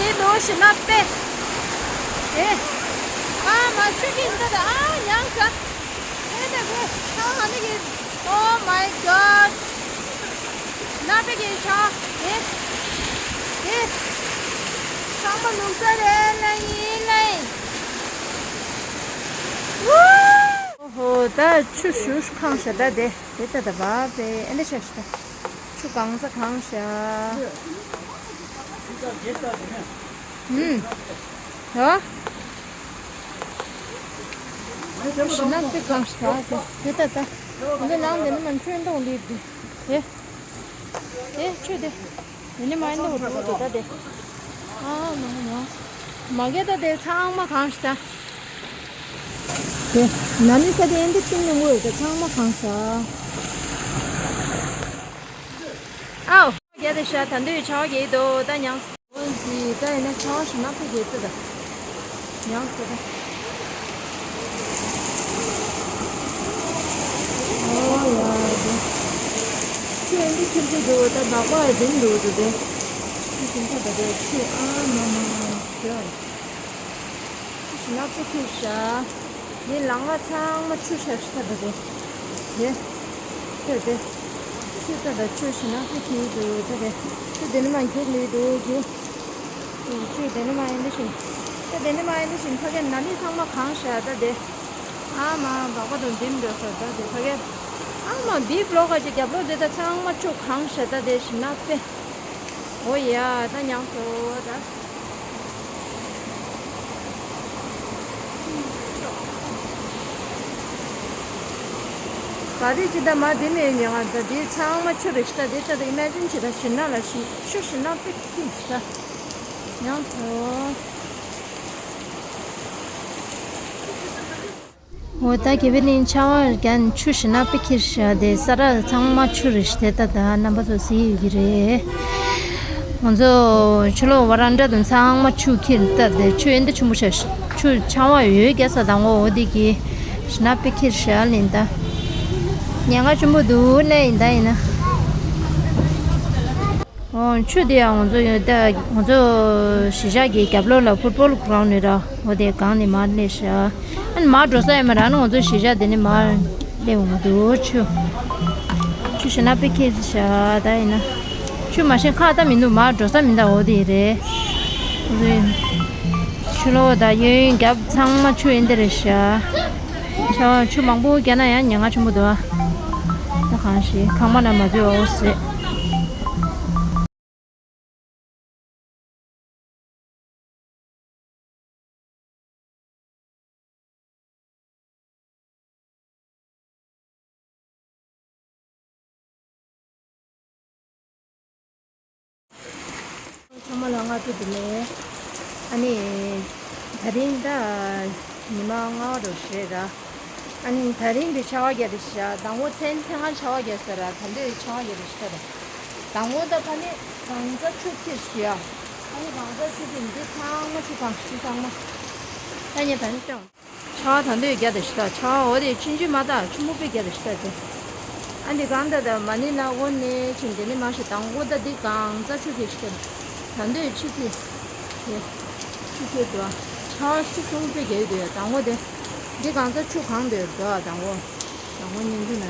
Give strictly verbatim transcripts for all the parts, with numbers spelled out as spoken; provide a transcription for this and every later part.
དེ་ནོ་ཞི་ན་པེ། ཨེ། ཨ་མ་ཆུ་ཁྱི་འདི་ད་ཨ་ཡང་ས། ཨེ་ད་གོ་ཁྱང་ཧ་ནི་གི། Oh my god. ན་པེ་གི་ཆ། ཨེ། ཨེ། ཆང་མ་ལུག་ས་རེ་ལ་ཡིན་ལ་ཡིན། ཨོ་ཧོ་ད་ཆུ་ཞུ་ཁང་ཤ་ད་དེ་དེ་ད་ད་བ་པེ་ཨེ་འདི་ཤ་ཤ་ད། ཆུ་གང་ས་གང་ཤ། ཧུམ། ཧོ། ཤི་ན་པི་གང་ཤ་ད་དེ་ད་ད། འདི་ནང་དེ་ནི་མ་ཆུ་འདོང་ལི་དེ། དེ། དེ་ཆུ་དེ། འདི་ནི་མ་འདོང་དེ་ད་དེ། ཨ་མ་མ། མ་གེ་ད་དེ་ཚང་མ་གང་ཤ་ད། དེ། ན་ནི་ས་དེ་འདི་ཏིང་ནི་ངོ་དེ་ཚང་མ་གང་ཤ། ཨའོ། རྒྱ་དེ་ཤ་ད་འདོད་ཆ་བ་གེ་དོ་ད་ཉང་། འོན་ཏེ་ད་ཡིན་ན་ཆ་བ་ཞིག་ན་ཕི་གེ་ཏི་ད། ཉང་ཏི་ད། ཨོ་ཡ་དེ། ཁྱོད་འདི་ཁྱིམ་ཚེ་འདུག་ད་བག་པ་ཡ་དེ་འདུག་ཏུ་དེ། ཁྱོད་ཁྱིམ་ཚེ་ད་དེ་ཁྱོད་ཨ་མ་མ་ཁྱོད། ཞིག་ན་ཕི་ཁྱོད་ཤ། ངའི་ལང་ང་ཚང་མ་ཆུ་ཤ་ཤ་ཐབ་པ་རེད། དེ། ཁྱོད་དེ། ཆུ་ཐབ་པ་ཆུ་ཤ་ན་ཧུ་ཁྱི་འདུག་དེ་རེད། ཆུ་དེ་ནི་མ་འཁྱུག་ལི་འདུག་རྒྱུ། ཆུ་དེ་ནི་མ་ཡིན་འདི་བཞིན། ཆུ་དེ་ནི་མ་ཡིན་འདི་བཞིན་ཕ་གི་ན་ནི་ཚང་མ་གང་ཤ་ད་དེ། ཨ་མ་བག་པ་དང་འདིམ་འགྲོ་ས་ད་དེ་ཕ་གི། ཨ་མ་བི་བློ་ཁ་ཅིག་རྒྱབ་ལོ་དེ་ད་ཚང་མ་ཆུ་གང་ཤ་ད་དེ་ཞིག་ན་པེ། ཨོ་ཡ་ད་ཉང་སོ་ད། ག་རེ་ཅི་ད་མ་དེ་ནས་ཉང་ང་ད་དེ་ཚང་མ་ཆུ་རེ་ཤི་ད་དེ་ད་ད་ཨི་མེ་ཇིན་ཅི་ད་ཤི་ན་ལ་ཤི་ཆུ་ཤི་ན་པིག་ཏིག་ཤི་ད་ཉང་སོ། འོ་ད་གི་བི་ནི་ཆ་བ་རྒྱན་ཆུ་ཤི་ན་པི་ཁིར་ཤ་དེ་ས་ར་ཚང་མ་ཆུ་རེ་ཤི་དེ་ད་ད་རྣམ་པ་ཚོ་སི་ཡི་གི་རེད། ང་ཚོ་ཆུ་ལོག་བ་ར་འདྲ་དུ་ཚང་མ་ཆུ་ཁྱིར་ལྟར་དེ་ཆུ་ཨེ་འདི་ཆུ་མོ་ཤ་ཆུ་ཆང་བ་ཡོད་རྒྱ་ས་དང་འོ་འོ་དེ་གི་ཤི་ན་པི་ཁྱིར་ཤ་ལིན་ད་ཉེན་ཁ་ཆུ་མོ་འདུག་ནས་ཡིན་ད་ཡིན་ན། ཨོ་ཆུ་དེ་ཡང་ང་ཚོ་ཡོད་ད་ང་ཚོ་གཞིས་ཆགས་ཀྱི་རྒྱབ་ལོགས་ལ་ཕུཊ་བོལ་གྷ་རའུན་ནི་ར་འོ་དེ་གང་ནི་མར་སླེབས་ཤག་ཨ་ནི་མར་འགྲོ་ས་ཡོད་མ་ར་ནི་ང་ཚོ་གཞིས་ཆགས་དེ་ནི་མར་སླེབས་འོང་གི་འདུག་ཆུ་ཆུ་ཤི་ན་པི་ཁེ་ཤ་ད་ཡིན་ན་ཆུ་མ་ཤེས་ཁ་ད་མི་འདུག་མར་འགྲོ་ས་མི་འདུག་འོ་དེ་རེད། ཆུ་ལོག་ད་གཡས་གཡོན་རྒྱབ་ཚང་མ་ཆུ་ཡིན་དེ་རེད་ཤག་ཆ་ཆུ་མང་པོ་བརྒྱབ་ན་ཡང་ཉེན་ཁ་ཆེན་པོ་འདུག་ཨ། ད་གང་ཞིག་ཁང་པ་ན་མ་འཛུལ་བའོ་ཟེར། ཚང་མ་ལ་སྔ་དྲོ་བདེ་ལེགས། ཨ་ནི། ད་རིང་ད། ཉི་མ་ལྔ་པ་རུ་རེད་ར། ཨ་ནི་ད་རིང་གི་ཆར་པ་བརྒྱབ་རེད་ཤག་དང་པོ་མཚན་མཚན་སྔ་ཆར་པ་བརྒྱབ་ས་ར་ད་འདོད་ཆར་པ་བརྒྱབ་རེད་ཤག་ར། དང་པོ་ད་ཕ་ནི་གང་ཚ་ཆུ་ཁྱེར་ཤག་ཨ་ནི་གང་ཚ་ཆུ་ཁྱེར་འདི་ཚང་མ་ཆུ་གང་ཤི་ཚང་མ། ད་ཉེ་ད་ནི་སྟོན། ཆར་པ་ད་འདོད་བརྒྱབ་རེད་ཤག་ཆར་པ་འོ་དེ་ཆུང་ཆུང་མ་ད་ཆུ་མོ་པས་བརྒྱབ་རེད་ཤག་དེ། ཨ་འདི་གང་ད་ད་མ་ནི་ན་འོ་ནས་ཆུ་འདི་ནི་མ་ཤི་དང་པོ་ད་འདི་གང་ཚ་ཆུ་ཁྱེར་ཤག་ད་འདོད་ཆུ་ཁྱེར། དེ། ཆུ་ཁྱེར་འདུག་ཨ། ཆར་པ་ཆུ་ཆུང་པོས་བརྒྱབ་འདུག་ཡ་དང་པོ་དེ། འདི་གང་ཚ་ཆུ་གང་འདུག་འདུག་ཨ་དང་པོ། དང་པོ་ཉིན་དུ་ན།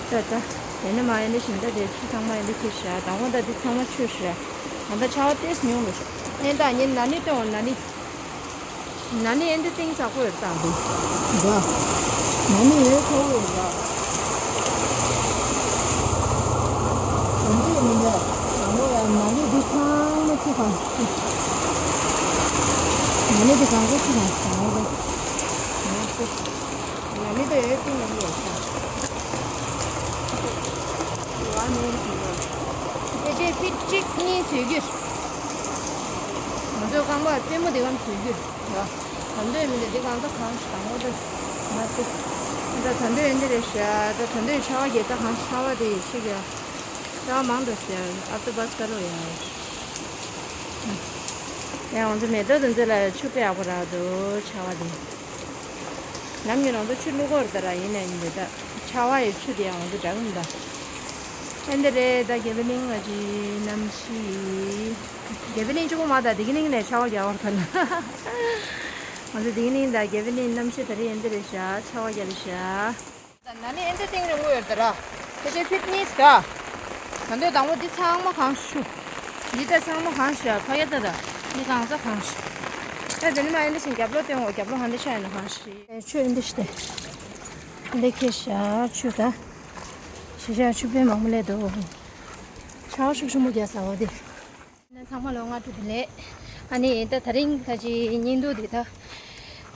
ད་ད། དེ་ནི་མ་ཡིན་འདི་བཞིན་ད་དེ་ཆུ་ཚང་མ་ཡིན་འདི་ཁྱེར་ཤག་དང་པོ་ད་འདི་ཚང་མ་ཆུ་ཤག་ད་ད་ཆར་པ་ཏེས་ཉུང་རུ་ཤག་ཨེ་ད་ཉིན་ན་ནི་སྟོན་འོ་ན་ནི། ན་ནི་ཨེ་འདི་ཏིང་ས་ཁོ་ཡོད་ད་འདི། འདུག་ཨ། ན་ནི་ཡོད་ཁོ་ཡོད་འདུག་ཨ། དང་པོ་ཡང་མི་འདྲ། དང་པོ་ཡང་ན་ནི་འདི་ཚང་མ་ཆུ་གང་། ན་ནི་འདི་གང་ག་ཆུ་གང་དང་པོ་འདི། ན་ནི་འདི་ཡོད་ཏིང་ཡོད་ཡོད་ཤག་ཨ་ནི་འདི་ཅེ་ཕིཊ་གཅིག་གཉིས་བཟོས་རྒྱུ། ང་ཚོའི་རྐང་པ་པུས་མོ་འདི་གམ་བཟོས་རྒྱུ། ད་འདོད་མི་འདུག་འདི་གང་ཚ་གང་ཞིག་དང་པོ་ད་མ་ཏི། ད་ད་འདོད་འདི་རེད་ཤག་ད་ད་འདོད་ཆར་པ་བརྒྱབ་ད་གང་ཞིག་ཆར་པ་དེ་ཡིད་ཆེས་ཀྱི་ཡ། ཆར་པ་མང་འདུག་ཟེར་ཨབ་ཏུ་བ་སྐར་རོ་ཡ། ཡ་ང་ཚོ་མེ་ཏོག་དེ་ཚོ་ལ་ཆུ་དཔེ་ཡག་པོ་རག་འདུག་ཆར་པ་དེ། ནམ་རྒྱུན་ང་ཚོ་ཆུ་བླུག་གི་ཡོད་རེད་ད་ར་ཡིན་ནའི་མི་འདུག་ད་ཆར་པ་ཡི་ཆུ་དེ་ཡང་ང་ཚོ་འདྲ་གི་མི་འདུག་ཨེ་འདི་རེད། ད་དགེ་བའི་གླིང་ང་ཅི་གནམ་གཤིས། དགེ་བའི་གླིང་གཅིག་པོ་མ། ད་དེ་གི་གླིང་ལས་ཆར་པ་རྒྱག་པར་ཐོན། ང་ཚོ་དེ་གི་གླིང་ད་དགེ་བའི་གླིང་གནམ་གཤིས་ད་རེད། ཨེ་འདི་རེད་ཤག་ཆར་པ་རྒྱག་རེད་ཤག་ད་ན་ནི་ཨེ་འདི་སྟེང་རེ་ངུ་ཡོད་ད་ར། ཁ་ཤས་ཕིཊ་ནེ་སི་ད། ད་འདོད་དང་པོ་འདི་ཚང་མ་གང་ཞུ། འདི་ད་ཚང་མ་གང་ཞུ་ཡ། ཕ་གི་ད་ད་འདི་གང་ཚ་གང་ཞུ། ད་དེ་ནི་མ་ཨེ་འདི་བཞིན་རྒྱབ་ལོག་སྟོན་འོ། རྒྱབ་ལོག་ཧ་འདི་ཆ་ཡ་ན་གང་ཞུ། ཆུ་ཨེ་འདི་ཞི་དེ། འདི་ཁེ་ཤ་ཆུ་ད། ཤི་ཤ་ཆུ་པེ་མང་པོ་ལས་དོ། ཆར་པ་ཤུགས་ཆེན་པོ་རྒྱག་ས་བ་དེ། ཚང་མ་ལོ་སྔ་དྲོ་བདེ་ལེགས། ཨ་ནི་ད་དེ་རིང་ད་ཅི་བརྙན་ཐུང་འདི་ད།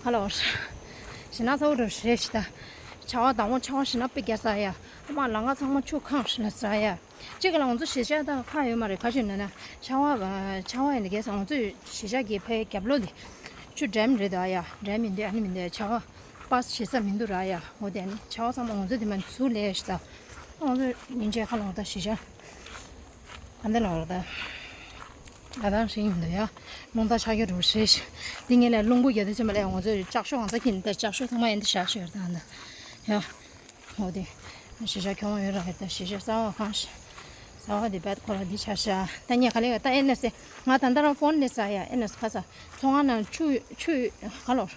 ཧ་ལོ། ཞེ་ན་ཚ་བོ་འགྲོ་ཞེས་ཤི་ད། ཆར་པ་དང་པོ་ཆར་པ་ཞེ་ན་དཔེ་རྒྱག་ས་ཡ། ཨ་མ་ལ་ང་ཚང་མ་ཆུ་ཁང་ཞེ་ན་ས་ཡ། གཅིག་ག་ལ་ང་ཚོ་གཞིས་ཆགས་དང་ཁ་ཡོད་མ་རེད། ག་ཞིག་ན་ན་ཆར་པ་ཆར་པ་ཡིན་ན་རྒྱག་ས་ང་ཚོ་གཞིས་ཆགས་ཀྱི་ཕའི་རྒྱབ་ལོགས་དེ། ཆུ་འགྲམ་རེད་ད་ཡ། འགྲམ་མིན་འདི་ཨ་ནི་མིན་འདི་ཆར་པ་པས་བྱེད་ས་མི་འདུག་ར་ཡ། འོ་དེ་ཨ་ནི་ཆར་པ་ཚང་མ་ང་ཚོ་དེ་མ་ཚུར་ལས་ཤི་ད། ང་ཚོ་ཉིན་བྱས་ཁ་ལོང་ད་གཞིས་ཆགས། ཨ་འདི་ལ་བར་ད། ཨ་དང་ཞིག་ཡིན་འདུག་ཡ། རླུང་རྟ་ཆག་གི་རུ་ཧྲེ་ཤི། འདི་ངས་ལས་རླུང་བུ་རྒྱ་དེ་ཚོ་མ་ལས་ང་ཚོས་ལྕགས་ཤོག་གང་ཚ་གིན་ད་ལྕགས་ཤོག་ཚང་མ་ཡན་དུ་བཞག་ཤོད་ད་འདི། ཡ། འོ་དེ། གཞིས་ཆགས་ཁྱོང་ཡོད་ར་གི་ད་གཞིས་ཆགས་གསར་བ་གང་ཤི། གསར་བ་དེ་བད་ཁོ་ར་འདི་ཆ་ཤ། ད་ངས་ག་ལེ་ག་ད་ཨེ་ན་སེ། ང་ད་ད་རང་ཕོན་ནས་ས་ཡ་ཨེ་ན་སེ་ཁ་ས། ཚོང་ང་ན་ཆུ་ཆུ་ག་ལོར།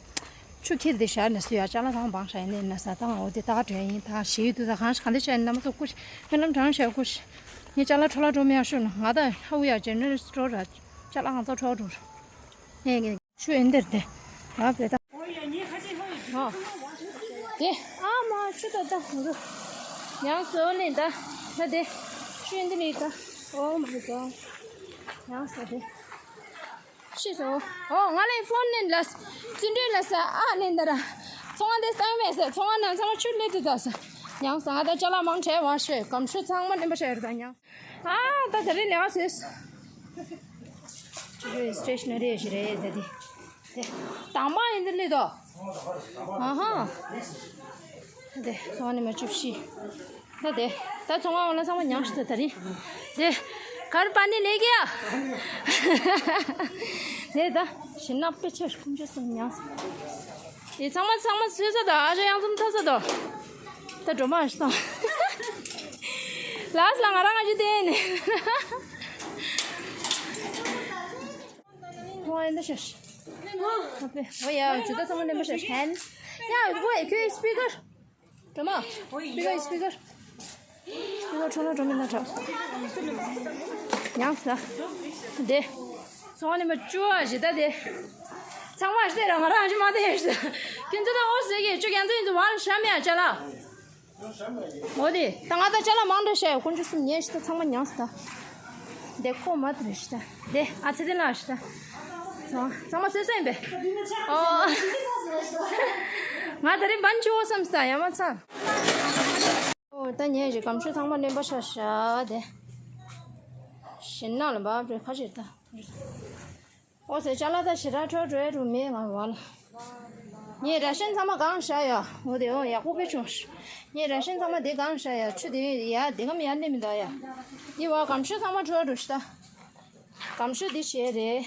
ཆུ་ཁྱེར་དེ་ཤར་ནས་སུ་ཡ་ཅ་ལག་ཚང་མ་བང་ཤ་ཡིན་ནས་ན་ས་དང་འོ་དེ་ད་ག་དྲན་ཡིན་ད་ཞེ་ཡི་དུ་ད་གང་ཤ་གང་དེ་ཤ་ཡིན་ན་མ་ཚོ་ཀུ་ཤ་སྨོན་ལམ་དྲང་ཤ་ཀུ་ཤ། ངས་ཅ་ལག་འཕྲོ་བརླག་འགྲོ་མེད་ཡ་ཤོད་ན་ང་ད་ཧ་ཝི་ཡ་ཇེ་ནེ་རལ་སི་ཊོར་ར་ཅ་ལག་གང་ཚ་འཕྲོ་བརླག་འགྲོ་ར། ངས་ངས་ཆུ་ཨེ་འདིར་དེ་ཨ་བེ་ད། ཨོ་དེ་ཨ་མ་ཆུ་ད་ད་ཧུ་རུ་ཡང་སོ་ལེན་ད་ད་དེ་ཆུ་ཨེ་འདི་ལི་ད། Oh my god. ཡང་སོ་དེ། ཤི་སོ། ཨོ་ང་ལས་ཕོན་ནས་ལ། བརྩོན་འགྲུས་ལ་ས་ཨ་ནས་འདི་ར། ཚོང་བ་འདི་སྟངས་མེད་ས་ཚོང་བ་ནང་ཚང་མ་ཆུ་ལས་དུ་ད་ས། ཡང་ས་ང་ད་ཅ་ལག་མང་ཁྲལ་བ་ཤོད་གམ་ཆུ་ཚང་མ་ནེམ་པ་ཤོད་ར་ད་ཉང་། ཨ་ད་ད་རེ་ལས་བ་སོས། ཆུ་ཆུ་སི་ཊེ་ཤ་ན་རི་ཞིག་རེད་ད་དེ། དེ་དང་པ་ཡིན་འདི་ལས་དོ། ཨ་ཧ། དེ་ཚོང་བ་ནེམ་པ་བཅུ་བཞི། ད་དེ། ད་ཚོང་བ་འོ་ན་ཚང་མ་མྱངས་ཤི་ད་ད་རིང་། དེ། གར་པ་ནི་ལེགས་ཡ། དེ་ད། ཞི་ན་དཔེ་ཆེར་ཁུམ་ཆུ་སུམ་མྱངས། དེ་ཚང་མ་ཚང་མ་སུས་ས་ད་ཨ་ཞོ་ཡང་འཛོམས་ཚ་ས་ད། ད་འགྲོ་མ་ཤི་ད། ལ་སི་ལ་ང་རང་ང་ཞིག་དེ་ནི། ཁོང་ཨེ་འདི་ཤོད། ཨོ་ཡ་ཇུ་ད་ཚང་མ་ནེམ་པ་ཤོད་ཧན། ཡ་ཝེ་ཁྱོད་སི་པི་ཀར། སྒྲོལ་མ། སི་པི་ཀར་སི་པི་ཀར། སི་པི་ཀར་འཕྲོ་ན་འགྲོ་མི་ན་འགྲོ། ཡང་ས། དེ། ཚོང་ནི་མ་བཅུ་བ་ཞི་ད་དེ། ཚང་མ་ཞི་དེ་རང་ང་རང་ཞི་མ་དེ་ཞི་ད། ཁྱོད་ཚོ་ད་འོ་ཟེར་གི་ཅུ་ཁྱོད་ཚོ་ཡིན་ཚོ་བར་ཤ་མེ་ཡ་ཅ་ལག་འོ་དེ། ད་ང་ད་ཅ་ལག་མང་འདྲ་ཤ་ཡ་ཀུན་ཅུ་གསུམ་ཉེ་ཞི་ད་ཚང་མ་མྱངས་ས་ད། དེ་ཁོ་མ་དེ་རེ་ཞི་ད། དེ་ཨ་ཚེ་དེ་ལ་ཞི་ད། ཚང་ཚང་མ་སོས་ས་ཡིན་པས། ཨོ། ང་ད་རིང་བན་ཆུ་བོ་བསམ་ས་ཡ་མ་ཚང་། ཨོ་ད་ཉེ་ཞི་གམ་ཆུ་ཚང་མ་ནེམ་པ་ཤ་ཤ་དེ། ཞི་ན་ལ་བབ་རེ་ཁ་ཞིག་ད། ཨོ་ཟེར་ཅ་ལག་ད་ཞི་ར་འཕྲོ་འགྲོ་རུ་མེད་ང་བ་ལ། ངས་ར་ཤན་ཚང་མ་གང་བཞག་ཡ། འོ་དེ་འོ་ཡག་པོ་དཔེ་བྱུང་། ངས་ར་ཤན་ཚང་མ་དེ་གང་བཞག་ཡ། ཆུ་དེ་ཡ་དེ་གམ་ཡ་ནི་མི་འདུག་ཡ། འདི་བ་གམ་ཆུ་ཚང་མ་འཕྲོ་འགྲོ་ཤི་ད། གམ་ཆུ་འདི་བྱས་རེད།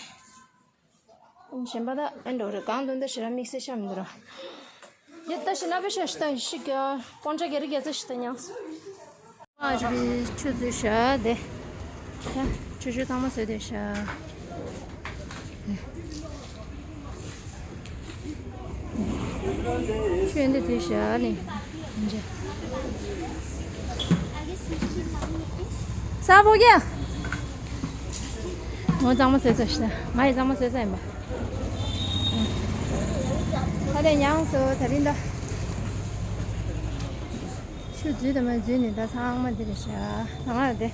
གཞན་པ་ད་ཨེ་འགྲོ་རེད་གང་དོན་ད་ཞི་ར་དམིགས་བསལ་ཤ་མི་འདུག་ར། ཡེ་ད་ཤི་ན་པེ་ཤ་ཤི་ད་ཤི་ག་པོན་ཆ་གེ་རི་གེ་ཚ་ཤི་ད་ཉང་། ཨ་ཅི་བི་ཆུ་ཚོད་ཞག་དེ། ཆུ་ཆུ་ཚང་མ་བཟོས་དེ་ཞག་ཆུ་འདི་ཚོད་ཞག་ནི། ས་ཕོ་རྒྱ། ངོ་གཙང་མ་བཟོས་ཚར་ཤག་ང་ཡི་གཙང་མ་བཟོས་ཚར་ཡིན་པ། ད་ལྟ་ཉང་སོ་ད་རིང་ད། ཆུ་འཛུལ་དང་མ་འཛུལ་ནི་ད་ཚང་མ་འདི་རེད་ཤག་ང་ལ་དེ།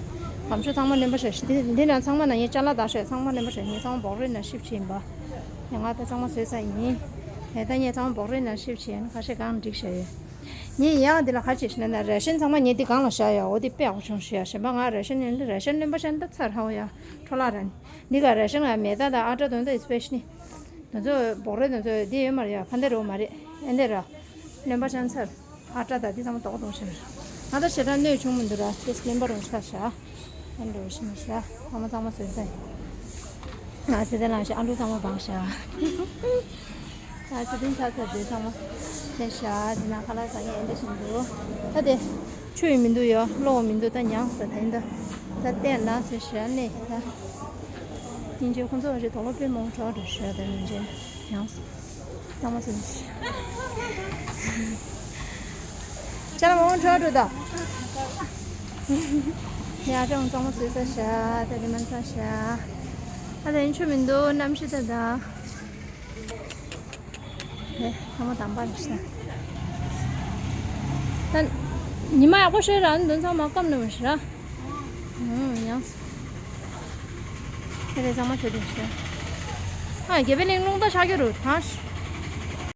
གམ་ཆུ་ཚང་མ་ནེམ་པ་ཤག་འདི་འདི་ན་ཚང་མ་ན་ངས་ཅ་ལག་བདག་ཤག་ཚང་མ་ནེམ་པ་ཤག་ངས་ཚང་མ་བོགས་རིལ་ན་ཤིབ་ཕྱིན་པ། ཡང་ང་ད་ཚང་མ་བཟོས་ཚར་ཡིན། ད་ངས་ཚང་མ་བོགས་རིལ་ན་ཤིབ་ཕྱིན་ཁ་ཤས་གང་འགྲིག་ཤག་ཡོད། ངས་ཡང་འདི་ལ་ག་བྱེད་ཤི་ན་ན་ར་ཤན་ཚང་མ་ངས་འདི་གང་ལ་བཞག་ཡོད་འོ་འདི་དཔེ་ཡག་པོ་བྱུང་ཤི་ཡ་གཞན་པ་ང་ར་ཤན་ཡོད་འདི་ར་ཤན་རློན་པ་ཤན་ད་ཚར་ཧ་འོ་ཡ་འཕྲོ་བརླག་ར་ནི་འདི་ག་ར་ཤན་ང་མེ་ད་ད་ཨ་ཏྲ་དོན་ད་ཨི་སི་པེ་ཤི་ནི་དོན་ཚོ་བོག་རེ་དོན་ཚོ་འདི་ཡོད་མ་རེད་ཡ་ཕ་འདི་རོ་མ་རེད་ཨེ་འདི་ར་རློན་པ་ཤན་ཚར། ཨ་ཏྲ་ད་འདི་ཚང་མ་དོག་དོག་ཤར། ང་ད་ཞེ་དྲག་གནོད་བྱུང་མི་འདུག་ར་ཏེས་ལེན་པ་རུ་ཤར་ཤ། ཨན་རུ་ཤི་མི་ཤ། ཨ་མ་ཚང་མ་བཟོས་ཚར། ང་ཚེ་དེ་ལང་ཤ་ཨ་ལུ་ཚང་མ་བང་ཤ། ང་ཚེ་དེ་ཚ་ཚ་དེ་ཚང་མ་ལེན་ཤ་དེ་ན་ཁ་ལག་ཟ་ངེ་ཨེ་འདྲ་ཞིག་འདུག་ད་དེ། ཆུ་ཡི་མི་འདུག་ཡ། གློག་མི་འདུག་ད་མྱངས་ས་ད་ཡིན་ད། ད་བལྟས་ན་ཟེར་ཞེ་ནས་ད། སྙིང་རྗེ་ཁོང་ཚོ་རེ་དོགས་ལོ་དཔེ་མང་དྲགས་འགྲོ་ཞེ་ད་སྙིང་རྗེ་མྱངས་ས། གཙང་མ་ཟིན་ཞེ། ཅ་ལག་མང་དྲགས་འགྲོ་ད། ཡ་ཅང་གཙང་མ་ཟིན་ས་ཞེ་ད་རི་མན་ས་ཞེ། ཨ་ད་ཡིན་ཆུ་མི་འདུག་གནམ་གཤིས་ད་ད། ཨེ། ལྷ་མོ་དམ་པ་རེད་ཤག་ད་ཉི་མ་ཡག་པོ་ཤར་ར་འདོན་ཚང་མ་སྐམ་ནི་མ་ཤི་ར། ཨུམ། ཡང་། དེ་རེད་ཚང་མ་ཚོད་དེ་ཤི། ཨ། དགེ་འཕེལ་གླིང་རླུང་རྟ་ཆགས་ཀྱི་རུ་ཐང་།